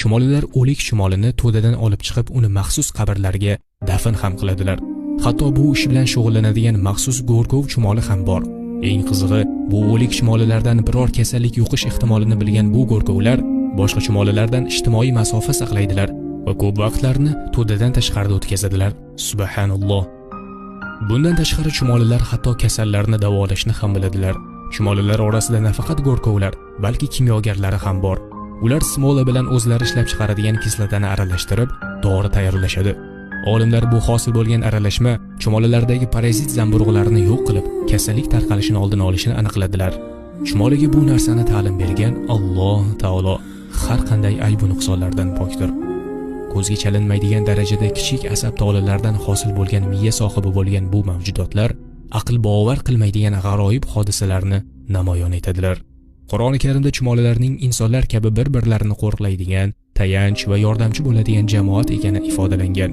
Chumolilar o'lik chumolini to'dadan olib chiqib, uni maxsus qabrlarga dafn ham qiladilar. Hatto bu ish bilan shug'ullanadigan maxsus go'rkov chumoli ham bor. Eng qizig'i, bu o'lik chumolilardan biror kasallik yuqish ehtimolini bilgan bu go'rkovlar boshqa chumolilardan ijtimoiy masofa saqlaydilar va ko'p vaqtlarni to'dadan tashqarida o'tkazadilar. Subhanalloh. Bundan tashqari chumolilar hatto kasallarni davolashni ham biladilar. Chumolilar orasida nafaqat go'rkovlar, balki kimyogarlari ham bor. Ular smola bilan o'zlari ishlab chiqaradigan kislotani aralashtirib, dori tayyorlashadi. Olimlar bu hosil bo'lgan aralashma chumolilardagi parazit zamburug'larni yo'q qilib, kasallik tarqalishini oldini olishini aniqladilar. Chumoliga bu narsani ta'lim bergan Alloh taolo har qanday ayb va nuqsonlardan pokdir. Ko'zga chalinmaydigan darajada kichik asab tolalaridan hosil bo'lgan miya sohibi bo'lgan bu mavjudotlar aql bovar qilmaydigan g'aroyib hodisalarni namoyon etadilar. Qur'oni Karimda chumolilarning insonlar kabi bir-birlarini qo'riqlaydigan, tayanch va yordamchi bo'ladigan jamoat ekani ifodalangan.